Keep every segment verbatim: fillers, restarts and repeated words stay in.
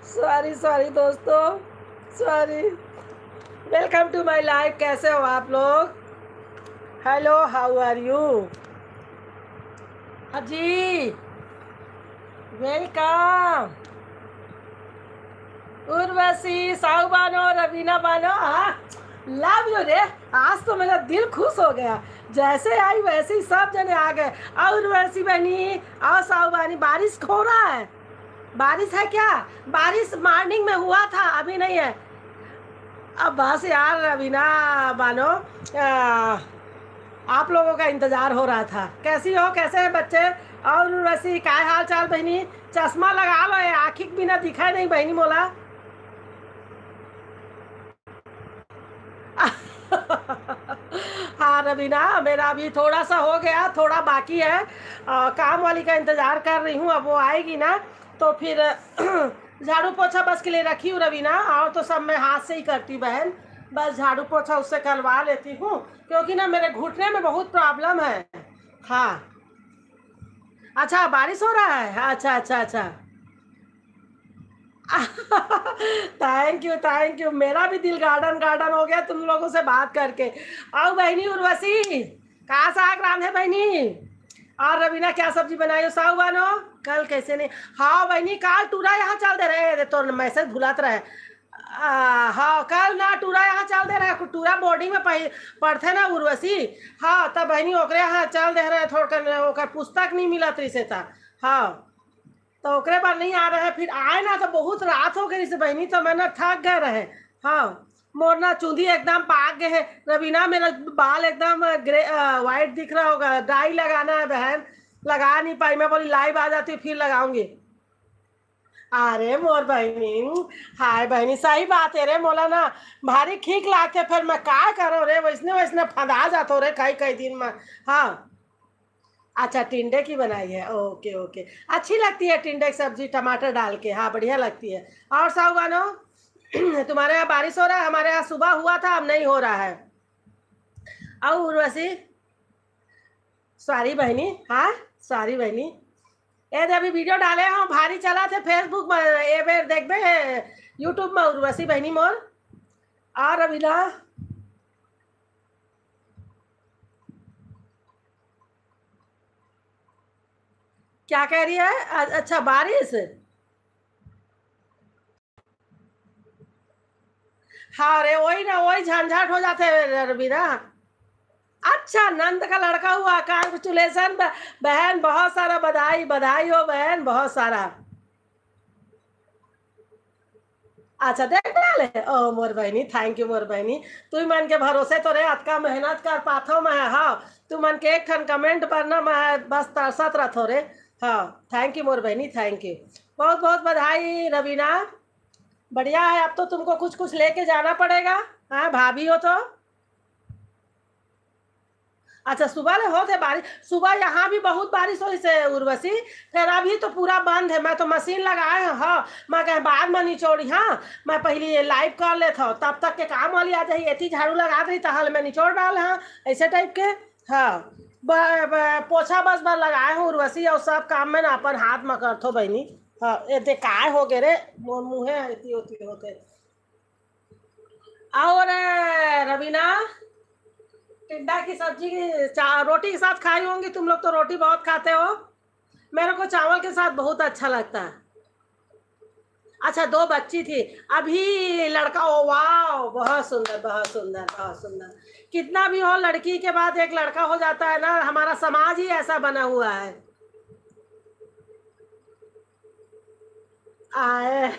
Sorry, sorry दोस्तों, sorry. Welcome to my live। कैसे हो आप लोग? Hello, how are you? अजी, welcome। उर्वशी, साहू बानो, रवीना बानो, हाँ, love you रे। आज तो मेरा दिल खुश हो गया, जैसे आई वैसे ही सब जने आ गए। और उर्वशी बहनी और साहू बानी, बारिश हो रहा है? बारिश है क्या? बारिश morning में हुआ था, अभी नहीं है। अब बस यार, रवीना बानो, आ, आप लोगों का इंतजार हो रहा था। कैसी हो, कैसे हैं बच्चे? और उर्वशी, काय हाल चाल बहनी? चश्मा लगा लो, ये आँखी के बिना दिखाई नहीं बहनी मोला। हाँ रवीना, मेरा अभी थोड़ा सा हो गया, थोड़ा बाकी है। आ, काम वाली का इंतजार कर रही हूँ, अब वो आएगी ना तो फिर झाड़ू पोछा बस के लिए रखी हूँ रवीना, और तो सब मैं हाथ से ही करती हूँ बहन। बस झाड़ू पोछा उससे करवा लेती हूँ, क्योंकि ना मेरे घुटने में बहुत problem है। हाँ, अच्छा, बारिश हो रहा है? अच्छा, अच्छा, अच्छा। Thank you, thank you। मेरा भी दिल garden garden हो गया तुम लोगों से बात करके। आओ बहनी उर्वशी, का साग रांधे बहनी? और रवीना, क्या सब्जी बनाई हो? साहू बानो, कल कैसे नहीं? हाँ बहनी, काल टूरा यहाँ चल दे रहे, तो message भुलात रहे। आ, हाँ, कल ना टूरा यहाँ चल दे रहे, टूरा boarding में पढ़-, पढ़ते ना उर्वशी। हाँ, तब बहनी ओकरे यहाँ चल दे रहे, थोड़कन ओकर पुस्तक नहीं मिलत रहिसे था। हाँ, तो ओकरे बर नहीं आ रहे, फिर आए ना तो बहुत रात हो गई से बहनी, तो मैं ना थक गए रहे। हाँ, मोर ना चूंदी एकदम पाक गए है रवीना, मेरा बाल एकदम ग्रे, आ, white दिख रहा होगा, dye लगाना है बहन, लगा नहीं पाई। मैं बोली live आ जाती हूँ फिर लगाऊंगी। अरे मोर बहनी, हाय बहनी, सही बात है रे, मोला ना भारी ठीक लागथे, फिर मैं का करो रे, वैसने वैसने फंदा जातो रे कई कई दिन में। हाँ, अच्छा, टिंडे की बनाई है, OK, OK। अच्छी लगती है टिंडे की सब्जी टमाटर डाल के, हाँ, बढ़िया लगती है। और साहू बानो, तुम्हारे यहाँ बारिश हो रहा है? हमारे यहाँ सुबह हुआ था, अब नहीं हो रहा है। और उर्वशी, सॉरी बहनी, हाँ, सॉरी बहनी। ए दे, अभी video डाले हो, भारी चला थे Facebook में, ए बेर देखबे YouTube में उर्वशी बहनी मोर। और अभी ना, क्या कह रही है? अ-, अच्छा, बारिश। हाँ रे, वही ना, वही झंझट हो जाते हैं रे रवीना। अच्छा, नंद का लड़का हुआ, congratulation ब-, बहन, बहुत सारा बधाई, बधाई हो बहन, बहुत सारा। अच्छा, देख डाले। ओ मोर बहनी, thank you मोर बहनी, तुई मन के भरोसे तो रे अतका मेहनत कर पाथो मैं। हाँ, तू मन के एक ठन comment पर ना मैं बस तरसत रथो रे। हाँ, thank you मोर बहनी, thank you। बहुत बहुत बधाई रवीना, बढ़िया है। अब तो तुमको कुछ कुछ लेके जाना पड़ेगा, हाँ, भाभी हो तो। अच्छा, सुबह ले होत हे बारिश? सुबह यहाँ भी बहुत बारिश होइस हे उर्वशी, फिर अभी तो पूरा बंद है। मैं तो मशीन लगाए हूँ, हाँ, मैं कहे बाद में निचोड़ी, हाँ, मैं पहले ये live कर लेत हूँ, तब तक के काम वाली आ जाही, एती झाड़ू लगा दही, तहल में निचोड़ डाल, हाँ, ऐसे type के। हाँ, ब-, ब-, पोछा बस बर लगाए हूँ उर्वशी, और सब काम में ना अपन हाथ में करथो बहनी। हाँ, ये दे काय हो गे रे, मोर मुँहे एती ओती होते। और रवीना, टिंडा की सब्जी चा-, रोटी के साथ खाई होंगी तुम लोग, तो रोटी बहुत खाते हो। मेरे को चावल के साथ बहुत अच्छा लगता है। अच्छा, दो बच्ची थी, अभी लड़का। ओ वाह, बहुत सुंदर, बहुत सुंदर, बहुत सुंदर। कितना भी हो, लड़की के बाद एक लड़का हो जाता है ना, हमारा समाज ही ऐसा बना हुआ है। आए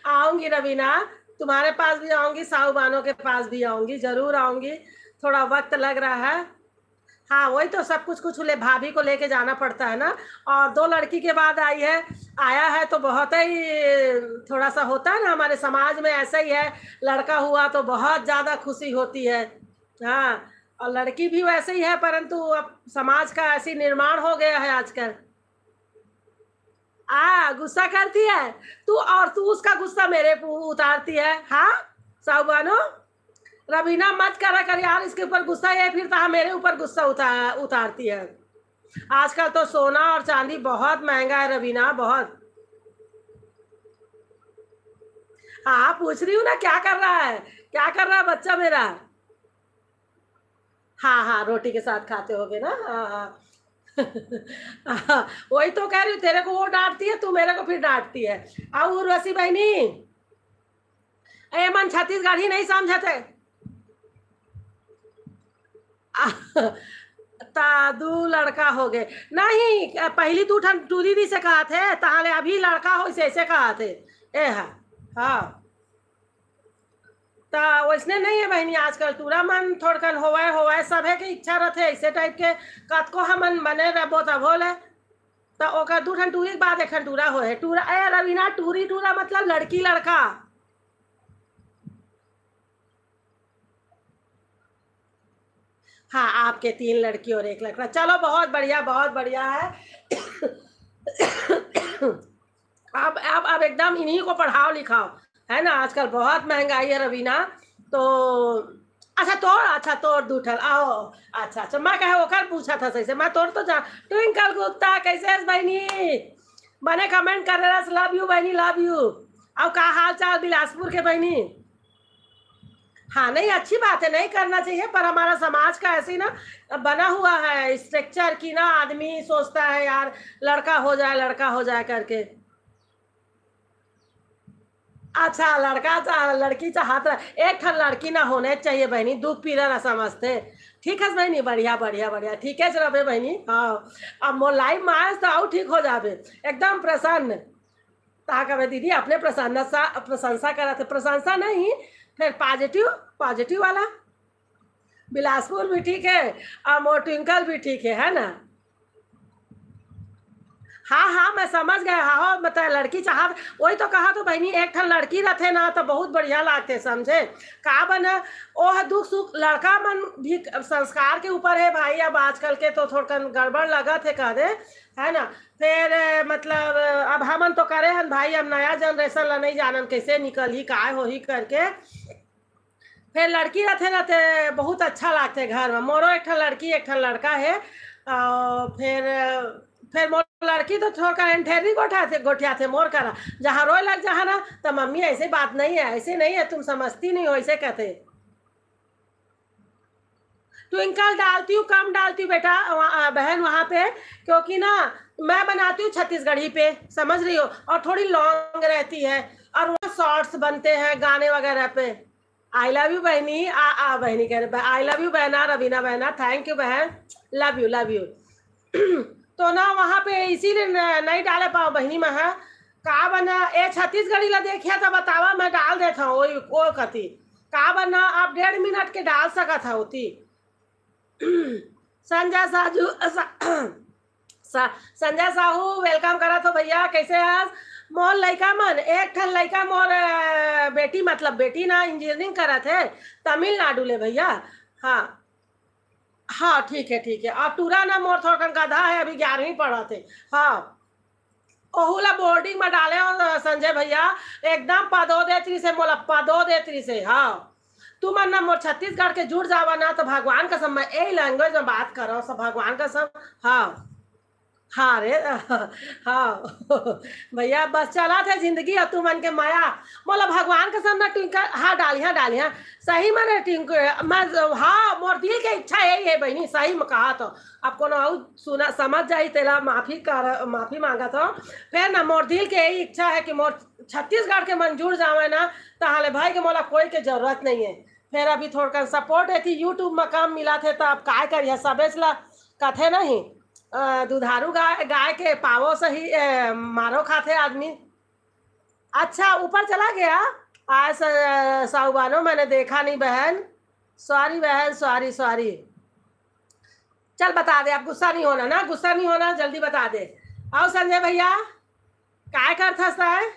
आऊंगी रवीना, तुम्हारे पास भी आऊंगी, साहू बानो के पास भी आऊंगी, जरूर आऊंगी। थोड़ा वक्त लग रहा है। हाँ, वही तो, सब कुछ कुछ ले, भाभी को लेके जाना पड़ता है ना। और दो लड़की के बाद आई है, आया है तो बहुत ही थोड़ा सा होता है ना, हमारे समाज में ऐसा ही है, लड़का हुआ तो बहुत ज्यादा खुशी होती है। हाँ, और लड़की भी वैसे ही है, परंतु अब समाज का ऐसी निर्माण हो गया है आजकल। आ, गुस्सा करती है तू, और तू उसका गुस्सा मेरे पे उतारती है। हाँ, साहू बानो, रवीना, मत करा कर यार इसके ऊपर गुस्सा, ये फिर तो मेरे ऊपर गुस्सा उतार, उतारती है। आजकल तो सोना और चांदी बहुत महंगा है रवीना, बहुत। हाँ, पूछ रही हूँ ना, क्या कर रहा है, क्या कर रहा है बच्चा मेरा? हाँ, हाँ, रोटी के साथ खाते होगे ना। हाँ, हाँ। हाँ, वही तो कह रही हूँ, तेरे को वो डांटती है, तू मेरे को फिर डांटती है। और उर्वशी बहनी, ए मन छत्तीसगढ़ी नहीं समझत है। ता दू लड़का हो गए। नहीं, पहली दू ठन टूरी दी से कहा थे, ताहले अभी लड़का हो से ऐसे कहा थे। ए हा, हाँ। ता वैसने नहीं है बहनी, आजकल टूरा मन थोड़कन होवय, होवय, सभे के इच्छा रहथे ऐसे टाइप के। कतको हमन बने रहबो तभो ले। त ओकर दू ठन टूरी के बाद एक ठन टूरा होए हे। टूरा, ए रवीना, टूरी टूरा मतलब लड़की लड़का। हाँ, आपके तीन लड़की और एक लड़का। चलो, बहुत बढ़िया, बहुत बढ़िया है। अब, अब, अब एकदम इन्हीं को पढ़ाओ लिखाओ, है ना? आजकल बहुत महंगाई है रवीना। तो अच्छा तोर, अच्छा तोर दू ठन, आओ। अच्छा, अच्छा, मैं कहे ओकर पूछा था सही से, मैं तोर तो जा। ट्विंकल गुप्ता, कैसे है बहनी? बने कमेंट कर रहा, लव यू बहनी, लव यू। और का हाल चाल बिलासपुर के बहनी? हाँ, नहीं, अच्छी बात है, नहीं करना चाहिए, पर हमारा समाज का ऐसे ही ना बना हुआ है स्ट्रक्चर कि ना आदमी सोचता है यार लड़का हो जाए, लड़का हो जाए करके। अच्छा, लड़का चा-, लड़की चाहत रह, एक ठन लड़की ना होने चाहिए बहनी, दुख पीड़ा ना समझते। ठीक है बहनी, बढ़िया, बढ़िया, बढ़िया, ठीक है रबे बहनी। हाँ, अब मोर लाइव में आए तो आऊ ठीक हो जाबे, एकदम प्रसन्न। ता कबे दीदी अपने प्रसन्नता, प्रशंसा करत हे, प्रशंसा नहीं, फिर पॉजिटिव, पॉजिटिव वाला। बिलासपुर भी ठीक है और मोर ट्विंकल भी ठीक है, है ना? हाँ, हाँ, मैं समझ गए। हाँ, हो, मतलब, लड़की चाहत, वही तो कहा तो बहनी, एक ठन लड़की रहते ना तो बहुत बढ़िया लागते, समझे? का बना, ओह दुख सुख, लड़का मन भी संस्कार के ऊपर है भाई। अब आजकल के तो थोड़कन गड़बड़ लगत है, कह दे, है ना? फिर, मतलब, अब हमन तो करे हन भाई, अब नया जनरेशन ला नहीं जानन कैसे निकलही, काय होही करके। फिर लड़की रहते ना ते बहुत अच्छा लागथे घर में। मोरो एक ठन लड़की, एक ठन लड़का है। और फिर, फिर मोर लड़की तो थोड़का एंठेरी गोठा थे, गोठिया थे मोर करा। जहाँ रोए लग जहाँ ना, तो मम्मी ऐसे बात नहीं है, ऐसे नहीं है, तुम समझती नहीं हो, ऐसे कहते। ट्विंकल डालती हूँ, कम डालती हूँ बेटा, वहाँ, बहन, वहाँ पे, क्योंकि ना मैं बनाती हूँ छत्तीसगढ़ी पे, समझ रही हो, और थोड़ी लॉन्ग रहती है, और वहाँ शॉर्ट्स बनते हैं गाने वगैरह पे। आई लव यू बहनी। आ, आ बहनी कह रहे, आई लव यू बहना, रवीना बहना, थैंक यू बहन, लव यू, लव यू। तो ना वहाँ पे इसीलिए न-, नहीं डाले पाओ बहनी, मैं है का बना, ए छत्तीसगढ़ी ला देखिया तो बतावा, मैं डाल देता हूँ वही वो कथी। का बना, आप डेढ़ मिनट के डाल सकत है होती। संजय साजू, सा-, सा-, संजय साहू, वेलकम करत हो भैया, कैसे हस? मोर लइका मन, एक ठन लइका मोर, अ, बेटी, मतलब बेटी ना इंजीनियरिंग करत है तमिलनाडु ले भैया। हाँ, हाँ, ठीक है, ठीक है। और टूरा ना मोर थोड़कन गधा है, अभी ग्यारहवीं पढ़त है। हाँ, ओहू ला बोर्डिंग में डाले हो संजय भैया, एकदम पदो देत रही से, मोला पदो देत रही से। हाँ, तुमन ना मोर छत्तीसगढ़ के जुड़ जावा ना, तो भगवान कसम मैं यही लैंग्वेज में बात करो सब, भगवान कसम। हाँ, हाँ रे, हाँ। भैया बस चला थे जिंदगी, और तुमन के माया, मोला भगवान कसम ना ट्विंकल, हाँ डाली, हाँ डाली, हाँ सही में रे ट्विंकल, मैं, हाँ मोर दिल के इच्छा यही है बहनी, सही में कहा तो। अब कोनो अउ सुना, समझ जाही तेला माफी कर, माफी मांगत हो। फिर ना मोर दिल के यही इच्छा है कि मोर छत्तीसगढ़ के मन जुड़ जावे ना, तहाले भाई के मोला कोई के जरूरत नहीं है। फिर अभी थोड़कन सपोर्ट है कि YouTube में काम मिला थे, तो अब काय करिए, सबेच ला कथे नहीं, अ, दुधारू गाय, गाय के पावो सही, अ, मारो खाथे आदमी। अच्छा, ऊपर चला गया। आज स-, साहूबानो मैंने देखा नहीं बहन। सॉरी बहन, सॉरी, सॉरी। चल बता दे, अब गुस्सा नहीं होना ना, गुस्सा नहीं होना, जल्दी बता दे। आओ संजय भैया, काय करथस तय?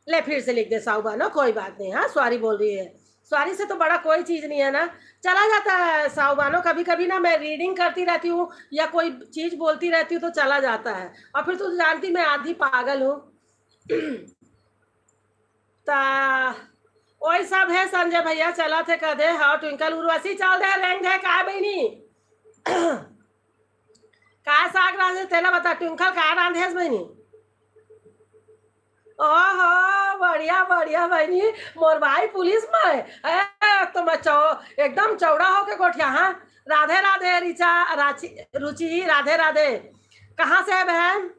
ले फिर से लिख दे साहूबानो, कोई बात नहीं। हाँ, सॉरी बोल रही है, सॉरी से तो बड़ा कोई चीज नहीं है ना। चला जाता है साहूबानो, कभी कभी ना मैं रीडिंग करती रहती हूँ या कोई चीज बोलती रहती हूँ तो चला जाता है, और फिर तू तो जानती मैं आधी पागल हूँ। ता ओही सब हे संजय भैया, चलत हे कदे। हाँ, ट्विंकल उर्वशी चल दे, रेंग दे, काय बहिनी? काय साग रांधे तेला बता, ट्विंकल काय रांधेस बहिनी? ओहो, बढ़िया, बढ़िया बहिनी, मोर भाई पुलिस में हे। ए, तो मैं चौ-, एकदम चौड़ा होके गोठिया, हाँ। राधे, राधे, रिचा, राची, रुचि, राधे, राधे। कहाँ से है बहन?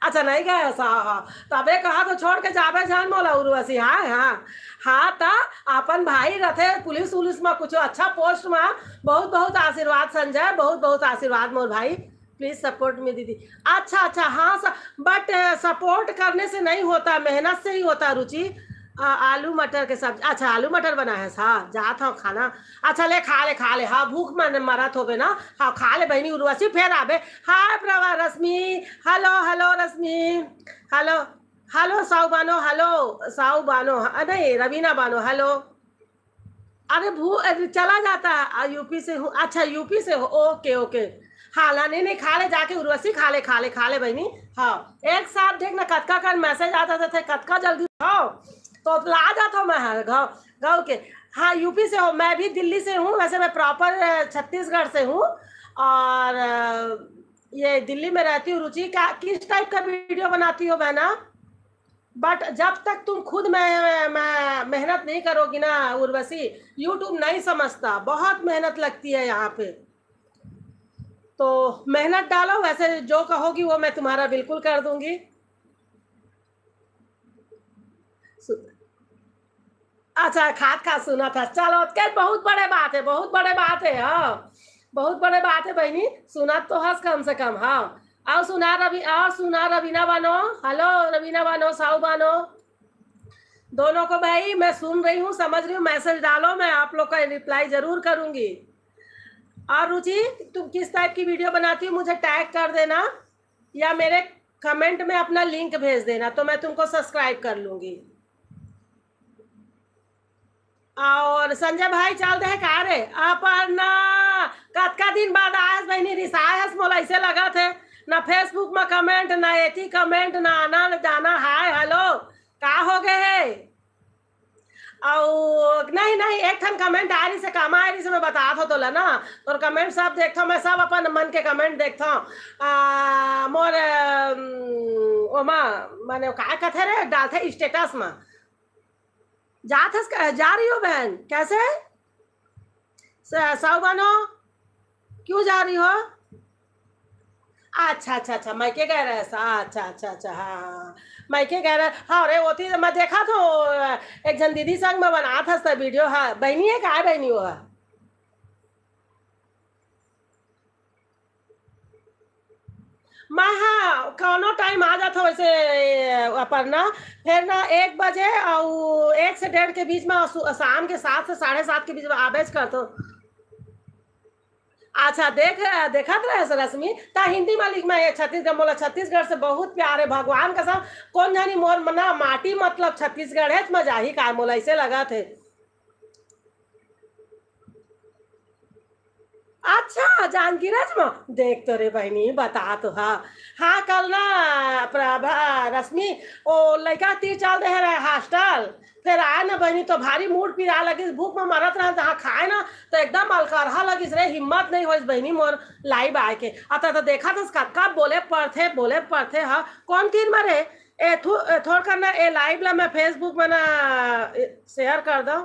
अच्छा, नहीं गए सा, हाँ। तबे कहा तो छोड़ के जाबे जान मोला उर्वशी, हाँ, हाँ। हाँ, त अपन भाई रथे पुलिस उलिस में, कुछ अच्छा पोस्ट में। बहुत, बहुत आशीर्वाद संजय, बहुत, बहुत आशीर्वाद मोर भाई। Please support me दीदी। अच्छा, अच्छा, हाँ, स-, but, अ, support करने से नहीं होता, मेहनत से ही होता रुचि। अ, आलू मटर के सब्जी, अच्छा, आलू मटर बनाए हस, हाँ, जात हव खाना। अच्छा, ले, खा ले, खा ले, हाँ, भूख मन मरत होबे ना, हाँ, खा ले बहिनी उर्वशी, फेर आबे। हाय प्रभा रश्मि, hello, hello रश्मि, hello, hello साऊ बानो, hello साऊ बानो, अ, नहीं, रवीना बानो, hello। अरे भू-, अरे चला जाता है, आ, यूपी से हूँ। अच्छा, यूपी से हो, OK, OK। हाँ, ला, नहीं, नहीं, खा ले जाके उर्वशी, खा ले, खा ले, खा ले बहिनी। हाँ, एक साथ देख ना, कतका कन message आता था, थे कतका जल्दी, हाँ, तो ला जाता हूँ मैं, हाँ, गाँव, गाँव के। हाँ, यूपी से हो, मैं भी दिल्ली से हूँ, वैसे मैं proper, अ, छत्तीसगढ़ से हूँ। और, अ, ये दिल्ली में रहती हूँ। रुचि, क्या, किस type का video बनाती हो बहना? But जब तक तुम खुद में, में मेहनत नहीं करोगी ना उर्वशी, YouTube नहीं समझता, बहुत मेहनत लगती है यहाँ पे। तो मेहनत डालो, वैसे जो कहोगी वो मैं तुम्हारा बिल्कुल कर दूंगी। सु-, अच्छा, खात खात सुनत हस, चलो, के बहुत बड़े बात है, बहुत बड़े बात है, हाँ, बहुत बड़े बात है बहिनी, सुनत तो हस कम से कम, हाँ। और सुना रवि-, और सुना रवीना बानो, hello रवीना बानो, साऊ बानो, दोनों को भाई मैं सुन रही हूँ, समझ रही हूँ, message डालो, मैं आप लोग का reply जरूर करूंगी। और रुचि, तुम किस type की video बनाती हो, मुझे tag कर देना या मेरे comment में अपना link भेज देना, तो मैं तुमको subscribe कर लूंगी। और संजय भाई चल दे का रे? अपर्णा, कतका दिन बाद आयस बहिनी, रिसाय हस मोला ऐसे लगत है, ना Facebook में comment, ना एती comment, ना आना, ना जाना, hi, hello, का हो गए है? अउ नहीं, नहीं, एक ठन comment आ रही से, कामा आ रही से, मैं बतात हो तोला ना, तोर comment सब देखथो मैं, सब अपन मन के comment देखथो। आ, मोर, अम, ओमा, माने का कथे रे, डालथे status में। जात हस क-, जा रही हो बहन, कैसे? स-, साऊ बानो, क्यों जा रही हो? अच्छा, अच्छा, अच्छा, मायके गए रहे सा, अच्छा, अच्छा, अच्छा, हाँ, हाँ, हाँ। मायके गए रहे, हाँ, अरे, वो थी, मैं देखा तो, एक जन दीदी संग में बना था सा video, हाँ, बहनी है, काय बहनी हो? मैं, हाँ, कौनो time आ जात हो वैसे, अपर्णा, फिर ना एक बजे और एक से डेढ़ के बीच में, सु-, शाम के सात से साढ़े सात के बीच में आबेज करत हो। अच्छा, देख, देखत रहे से रश्मि, ता हिंदी में लिख, मैं ये छत्तीसगढ़, मोला छत्तीसगढ़ से बहुत प्यार है, भगवान कसम, कौन जानी मोर मना माटी मतलब छत्तीसगढ़ है, मैं जाही का, मोला ऐसे लगत है। अच्छा, जांजगीरच म? देख तो रे बहिनी, बता तो हा। हाँ, कल ना प्रभा, रश्मि, ओ लइका तीर चल दे रहे hostel, फिर आए ना बहिनी तो भारी mood पिरा लगिस, भूख में मरत रहे, जहाँ खाए ना तो एकदम अलकरहा लगिस रे, हिम्मत नहीं होइस बहिनी मोर live आए के। अत तो देखा तो कतका बोले पड़थे, बोले पड़थे हा। कौन तीर मरे? ए, थो-, ए, थोड़ कर ना ए live ला मैं Facebook में ना, ए, share कर दो।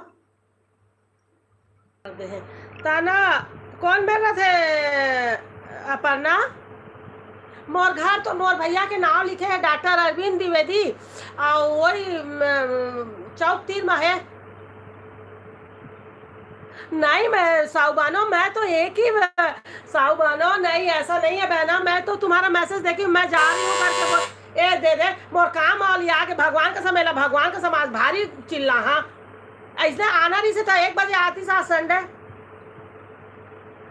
तना, कौन मेर रथे, अपर्णा? मोर घर तो मोर भैया के नाव लिखे है, डॉक्टर अरविंद द्विवेदी, और वही, म, चौक तीन में है। नहीं, मैं साउबानो, मैं तो एक ही ब-, साउबानो, नहीं, ऐसा नहीं है बहना, मैं तो तुम्हारा message देखी, मैं जा रही हूँ करके बोल, ए दे दे, मोर काम और लिया के भगवान का समय ला, भगवान का समाज भारी चिल्ला, हाँ। ऐसे आना रही से तो एक बजे आती सा Sunday।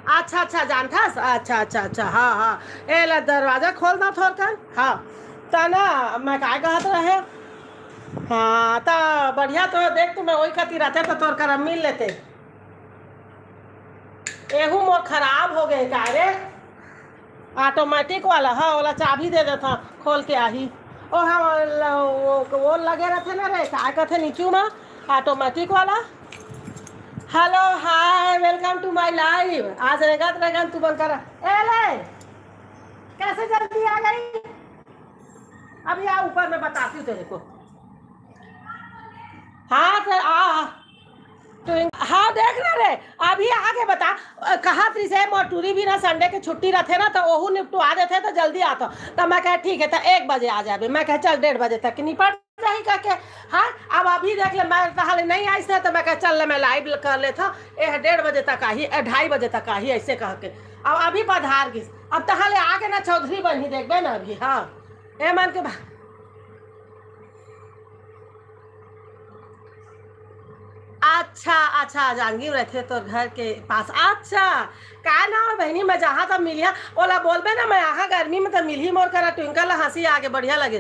अच्छा, अच्छा, जानथस? अच्छा, अच्छा, अच्छा, हाँ, हाँ। ए ला दरवाजा खोल दो थोर कन। हाँ। तना, मैं काय कहत रहे? हाँ, ता बढ़िया तो देख, तुम्हें वही कती रहते तो तोर करा मिल लेते। एहू मोर खराब हो गए का रे? Automatic वाला, हाँ, ओला चाबी दे देता, खोल के आही। ओ हाँ, ल-, वो, वो लगे रहते ना रे, काय कहते नीचू में, ऑटोमेटिक वाला। Hello, hi, welcome to my live। आज रेगत रेगन तू बन कर, ए ले, कैसे जल्दी आ गई? अभी आ, ऊपर मैं बताती हूँ तेरे को। हाँ, फिर आ, आ। तो इन-, हाँ, देख ना रे, अभी आके बता, अ, कहा थी से मोर टूरी भी ना संडे के छुट्टी रहते ना, तो ओहू निपटवा देते तो जल्दी आता। तो मैं कहे, "ठीक है, तो एक बजे आ जाबे।" मैं कहे, "चल, डेढ़ बजे तक निपट जाही," कह के। हाँ, अब अभी देख ले, मैं तहाले नहीं आइस ना, तो मैं कहे, "चल ले, मैं लाइव कर लेता, ए डेढ़ बजे तक आही, ए ढाई बजे तक आही," ऐसे कह के। अब अभी पधार गिस, अब तहाले आके ना चौधरी बनी देखबे ना अभी। हाँ, ए मन के भा-, अच्छा, अच्छा, जांगी में रहते तोर घर के पास। अच्छा, का नाम है बहनी? मैं जहाँ तब मिलिया, ओला बोलबे ना, मैं यहाँ गर्मी में तो मिलही मोर करा ट्विंकल ला, हंसी आगे बढ़िया लगे।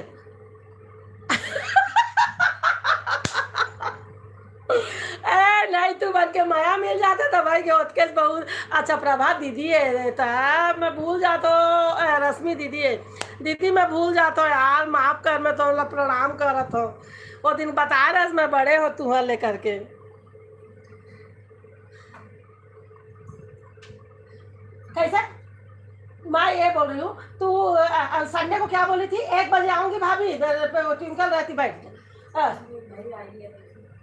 ए, नहीं, तू बन के मया मिल जाता तो भाई के ओतके से बहुत अच्छा। प्रभात दीदी है, ता मैं भूल जाता हूँ, ए, रश्मि दीदी है, दीदी मैं भूल जाता हूँ यार, माफ कर, मैं तो प्रणाम करत हूँ। वो दिन बताए रहे मैं बड़े हो तुहर लेकर के। कैसे? मैं ये बोल रही हूँ, तू, अ, अ, संडे को क्या बोली थी? "एक बजे आऊंगी भाभी, इधर पे वो ट्विंकल रहती, बैठ जा।" हाँ।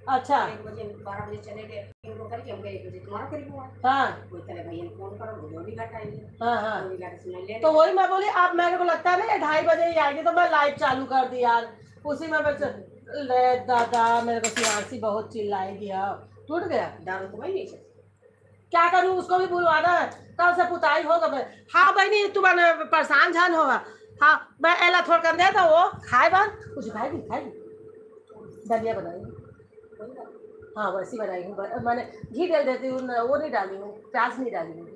अच्छा। एक बजे, बारह बजे चले गए, फिर वो करके हम गए, एक बजे तुम्हारा करीब हुआ। हाँ। वो चले भैया ने फोन करो, वो दो भी घंटा आई है। हाँ, हाँ। दो भी घंटा सुनाई ले तो रहे। वही मैं बोली, आप, मेरे को लगता है ना, ये ढाई बजे ही आएगी, तो मैं लाइव चालू कर दी यार। उसी में बस, ले दादा, मेरे को शिवांशी बहुत चिल्लाएगी। हाँ, टूट गया। दारू तो वही नहीं चलती। क्या करूँ, उसको भी बुलवाना है, कल से पुताई होगा। मैं, हाँ बहनी, तू मन परेशान झन होगा। हाँ, मैं एला थोड़ कर दे तो वो खाए बन, कुछ खाएगी, खाएगी। दलिया बनाई। हाँ, वैसी बनाई हूँ, ब-, मैंने घी डाल देती हूँ, न-, वो नहीं डाली हूँ, प्याज नहीं डाली हूँ।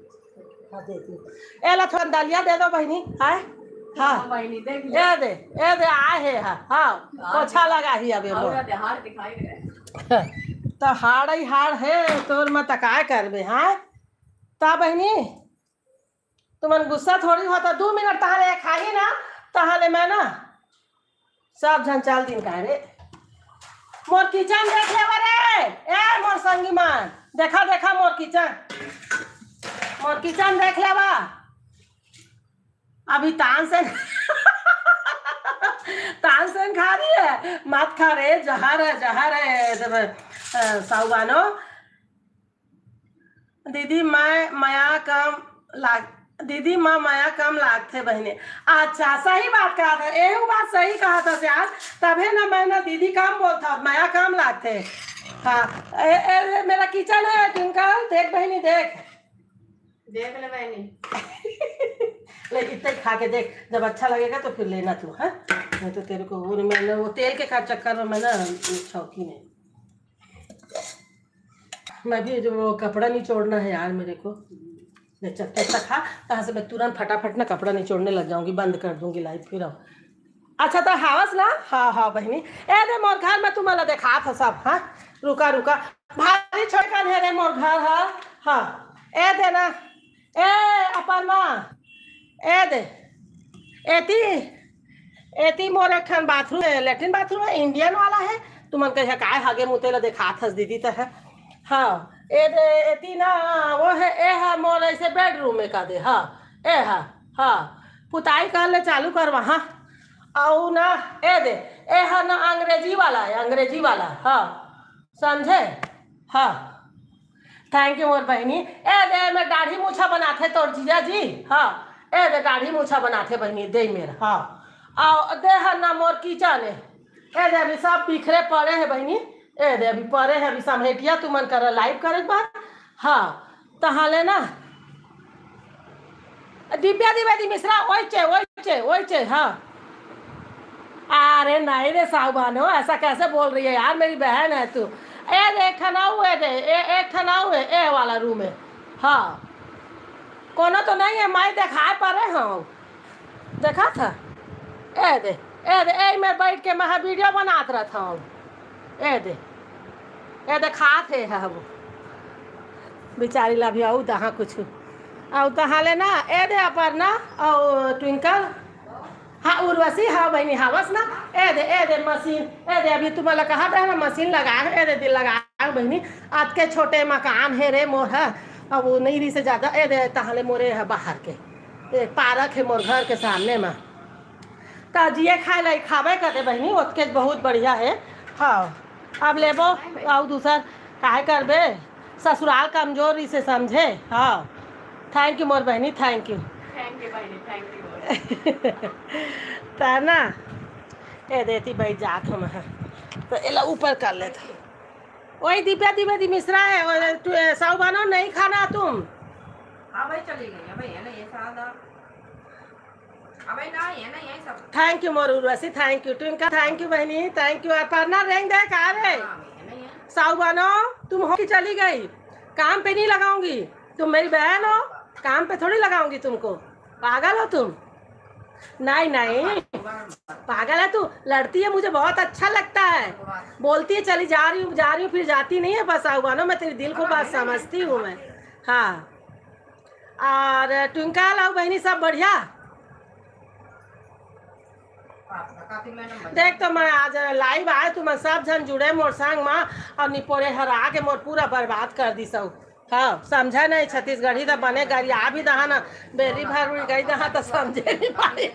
हाँ, देती हूँ। एला थोड़ा दलिया दे दो बहनी, आए। हाँ। हाँ, बहनी, देख ले। ए दे, ए दे, आए है, हाँ, हाँ। हाँ, पोछा लगा ही अबे और मोर। हाड़ दिखाई दे। तो हाड़ ही हाड़ है, तोर में त काय करबे, हाँ? ता बहनी, तुमन गुस्सा थोड़ी होता, दू मिनट तहाले खाही ना, तहाले मैं ना सब झन चल दिन का रे। मोर किचन देख लेवा रे, ए मोर संगी मन, देखा, देखा मोर किचन, मोर किचन देख लेवा। अभी तानसेन, तानसेन खा रही है, मत खा रे, जहर है, जहर है, जब, अ, साहूबानो। दीदी, मैं मया कम लाग, दीदी, माँ मया कम लागथे बहिनी। अच्छा, सही बात कहा था, एहू बात सही कहा था यार, तभे ना मैं ना दीदी कम बोलता, मया कम लागथे। हाँ, ए, ए, ए, मेरा किचन है ट्विंकल, देख बहिनी, देख। देख ले बहिनी। ले, इतना ही खा के देख, जब अच्छा लगेगा तो फिर लेना तू, हाँ? नहीं तो तेरे को वो, मैंने वो तेल के का चक्कर में मैं ना शौकीन है। मैं भी जो वो कपड़ा निचोड़ना है यार मेरे को, मैं चक्कर तक खा, कहाँ से मैं तुरंत फटाफट ना कपड़ा निचोड़ने लग जाऊंगी, बंद कर दूंगी लाइव, फिर आओ। अच्छा, तो हावस ना? हाँ, हाँ, बहिनी। ए दे, मोर घर में तुम्हाला देखात ह सब, हाँ? रुका, रुका। भारी छोटकन हे रे मोर घर ह। हाँ। ए दे ना। ए, अपर माँ। ए दे। एती, एती मोर एक ठन बाथरूम है, लेटरिन बाथरूम है, इंडियन वाला है। तुमन कहे, "काय हगे मुते ला देखात हस दीदी त है?" हाँ। ए दे, एती ना, वो है, ए हा मोर ऐसे बेडरूम में का दे, हाँ। ए हा, हाँ। पुताई कर ले, चालू कर वहाँ। अउ ना, ए दे, ए हा ना अंग्रेजी वाला है, अंग्रेजी वाला, हाँ। समझे? हाँ। Thank you मोर बहिनी। ए दे, मैं दाढ़ी मूछा बनाथे तोर जीजा जी। हाँ। ए दे, दाढ़ी मूछा बनाथे बहिनी, दे मेरा। हाँ। अउ दे हा ना मोर किचन है। ए दे, अभी सब बिखरे पड़े हैं बहिनी। ए दे, अभी पड़े हैं, अभी समेटिया तुमन कर लाइव करे के बाद। हाँ। तहाँ ले ना। दिव्या द्विवेदी मिश्रा, ओइचे, ओइचे, ओइचे, हाँ। अरे नहीं रे साहूबानो, ऐसा कैसे बोल रही है यार, मेरी बहन है तू। ए दे, एक ठन अउ, ए दे, ए, एक ठन अउ है, ए वाला रूम है। हाँ। कोनो तो नहीं है, मैं देखाए परे हूँ। देखा था? ए दे, ए दे, ए में बैठ के मैं वीडियो बनात रहता हूँ। ए दे, ए दे खात है, है वो। बेचारी ला भी अउ दहा कुछ। अउ तहाँ ले ना, ए दे अपर्णा, अउ ट्विंकल। हाँ, उर्वशी, हाँ बहिनी, हावस ना। ए दे, ए दे मशीन, ए दे, अभी तुमन ला कहा रहे ना मशीन लगा, ए दे, दे लगा बहिनी। अतके छोटे मकान हे रे मोर ह, अब वो नहीं रही से ज्यादा, ए दे तहाले मोरे ह बाहर के, ए पार्क हे मोर घर के सामने मा। त जिए खाए ला खाबे कर दे बहिनी, ओतके बहुत बढ़िया हे। हाँ, अब लेबो, अउ दूसर काहे करबे, ससुराल कमजोरी से समझे। हाँ, thank you मोर बहिनी, thank you। Thank you बहिनी, thank you। त ना, ए देती बैठ जात हम, हाँ। त एला ऊपर कर लेत। वही दिव्या द्विवेदी मिश्रा है, वो तू, ए, साहू बनो नहीं खाना तुम। हाँ भाई, चली गई है भाई, है ना, ये सादा। अबे ना, ये ना, ये सब। Thank you Mor Urvashi, thank you twinkle, thank you बहिनी, thank you। अपर्णा रेंग दे का रे? हाँ, ये ना, ये। साहू बनो, तुम हो कि चली गई? काम पे नहीं लगाऊंगी, तुम मेरी बहन हो, काम पे थोड़ी लगाऊंगी तुमको। पागल हो तुम? नहीं, नहीं, पागल है तू। लड़ती है, मुझे बहुत अच्छा लगता है। बोलती है, "चली जा रही हूँ, जा रही हूँ," फिर जाती नहीं है। बस साहू बनो, मैं तेरे दिल को बात समझती हूँ मैं। हाँ। और ट्विंकल, अउ बहिनी, सब बढ़िया? देख, तो मैं आज live आए, तुमन सब झन जुड़े मोर संग मा, अउ निपोरे हरा के मोर पूरा बर्बाद कर दिस। हाँ, समझे नहीं छत्तीसगढ़ी, त बने गरिया भी दहा ना, बेरी भर उड़ गई दहा, त समझे नहीं पाए।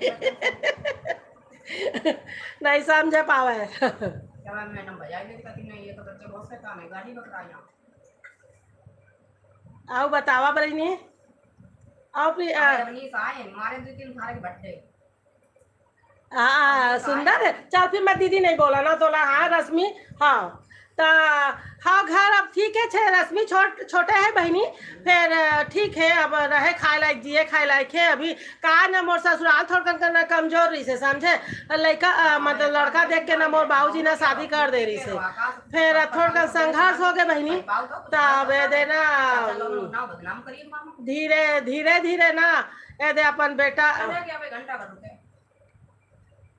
नहीं समझे पावे। क्या मैडम, भैया, ये कहती नहीं, ये तो बच्चे बहुत शैतान है, गाड़ी बकरा यहाँ। अउ बतावा बहिनी, अउ फिर, अ, अरे, अवनीश आए, मारे दो तीन थारे के बट्टे। हाँ, सुंदर है। चल, फिर मैं दीदी नहीं बोला ना तोला। हाँ, रश्मि, हाँ। त हाँ, घर अब ठीक है, छे रश्मि छोट, छोटे है बहिनी, फिर, अ, ठीक है, अब रहे खाए लायक, जिए खाए लायक है अभी। का न मोर ससुराल थोड़कन कन कमजोर रहिसे, समझे? लइका, अ, मतलब लड़का देख के ना मोर बाबूजी ना शादी कर दे रहिसे। फिर थोड़कन संघर्ष हो गए बहिनी, तब ए दे ना धीरे, धीरे, धीरे ना ए दे अपन बेटा,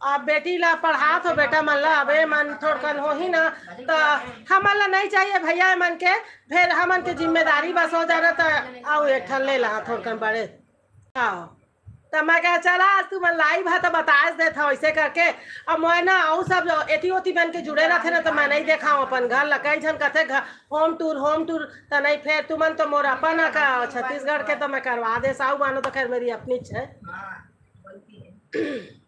अब बेटी ला पढ़ात हो बेटा मन ला, अब ए मन थोड़कन होही ना, त हमन ला नहीं चाहिए भैया ए मन के, फिर हमन के जिम्मेदारी बस हो जाना, त अउ एक ठन ले ला थोड़कन बड़े। हाँ, त मैं कहा, "चला, आज तुमन live ह, त बताए देत हव," ऐसे करके। अब मैं ना, अउ सब एती ओती मन के जुड़े रहथे ना, त मैं नहीं देखाऊं अपन घर ला। कई झन कथे, "घर, home tour, home tour," त नहीं, फेर तुमन तो मोर अपन ह का, छत्तीसगढ़ के, त मैं करवा दे, साहू मानो तो खैर मेरी अपनी है। हाँ, बोलती है।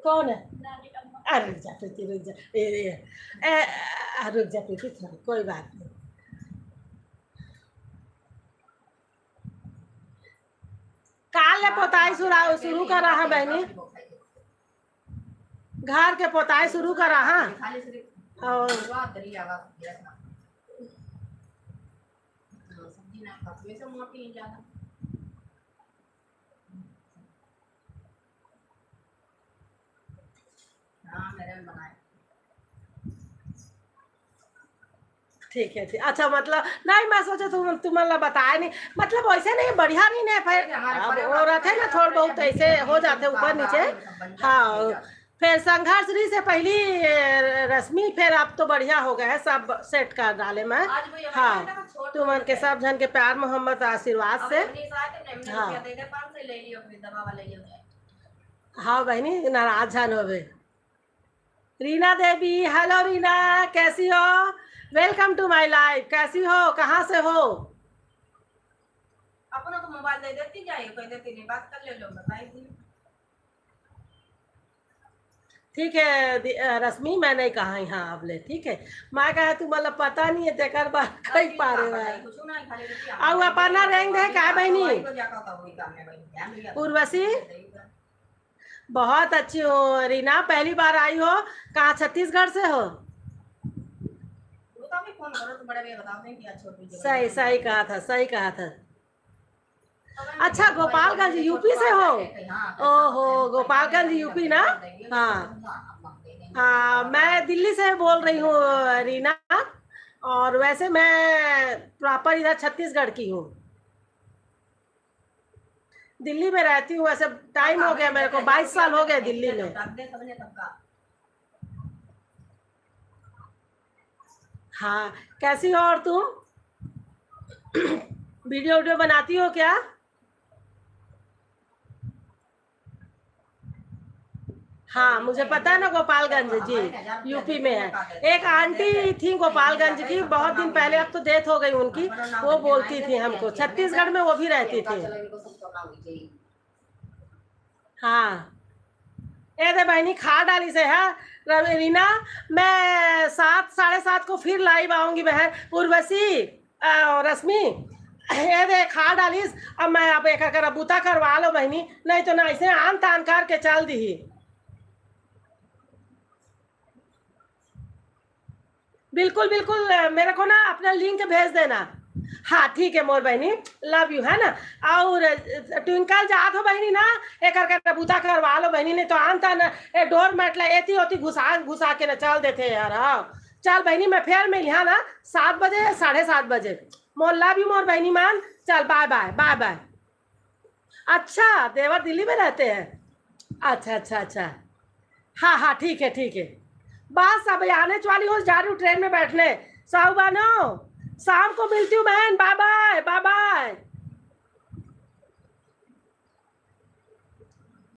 कौन है? अरे रुक जा प्रीति, रुक जा। ए, ए, ए, आ, रुक जा प्रीति, थोड़ी, कोई बात नहीं। काल ले पोताई सुरा-, शुरू करा है बहनी। घर के पोताई शुरू करा, हाँ। और ठीक है, ठीक। अच्छा, मतलब, नहीं, मैं सोचे तुम, तुमन ला बताए नहीं, मतलब, वैसे नहीं, बढ़िया नहीं, नहीं, फिर अब वो रहते ना, थोड़ा बहुत ऐसे हो जाते ऊपर नीचे। हाँ, फिर संघर्ष रही से पहली, ए, रश्मि, फिर अब तो बढ़िया हो गए है, सब सेट कर डाले मैं। हाँ, तुमन के सब झन के प्यार मोहब्बत आशीर्वाद से। हाँ। हाँ बहनी, नाराज झन होवे। रीना देवी, हेलो रीना, कैसी हो? Welcome to my live। कैसी हो, कहाँ से हो? अपना को मोबाइल दे देती जाए, कह देती नहीं, बात कर ले लो, बताई दी। ठीक है दि-, अ, रश्मि, मैं नहीं कहा यहाँ अब ले, ठीक है? मैं कहा तू मतलब पता नहीं है, तेकर बार कई पारे हुआ है। अब अपना रेंग दे का बहनी? उर्वशी? बहुत अच्छी हो रीना, पहली बार आई हो, कहाँ छत्तीसगढ़ से हो? सही, सही कहा था, सही कहा था। अच्छा, गोपालगंज, यूपी से हो? ओहो, गोपालगंज, यूपी ना? हाँ। हाँ, मैं दिल्ली से बोल रही हूँ रीना, और वैसे मैं प्रॉपर इधर छत्तीसगढ़ की हूँ। दिल्ली में रहती हूँ, वैसे टाइम हो गया मेरे को, बाईस साल हो गए दिल्ली में। हाँ, कैसी हो और तुम? वीडियो वीडियो बनाती हो क्या? हाँ, मुझे पता है ना, गोपालगंज जी, यूपी में है। एक आंटी थी गोपालगंज की, बहुत दिन पहले, अब तो डेथ हो गई उनकी, वो बोलती थी हमको, छत्तीसगढ़ में वो भी रहती थी। हाँ, ए दे बहिनी, खा डालिस हे, हाँ, रीना। मैं सात, साढ़े सात को फिर लाइव आऊंगी बहन। उर्वशी, अ, रश्मि, ए दे, खा डालिस। अब मैं, अब एकर करा बूता करवा लो बहिनी, नहीं तो ना ऐसे आन तान करके चल दी। बिल्कुल, बिल्कुल, अ, मेरे को ना अपना लिंक भेज देना। हाँ, ठीक है मोर बहिनी, लव यू, है ना। और, अ, ट्विंकल, जात हो बहिनी ना, एकर करा बूता करवा लो बहिनी, नहीं तो आन तान ए डोर मेट ला एती ओती घुसा घुसा के ना चल देथे यार। हाँ, चल बहिनी, मैं फिर मिलिहा ना सात बजे, साढ़े सात बजे। मोर लव यू मोर बहिनी मान, चल, बाय बाय, बाय बाय। अच्छा, देवर दिल्ली में रहते हैं? अच्छा, अच्छा, अच्छा। हाँ, हाँ, ठीक है, ठीक है। बस अब आने वाली हूँ, जा रही हूँ ट्रेन में बैठने। साहू बानो, शाम को मिलती हूँ बहन, बाय बाय, बाय बाय।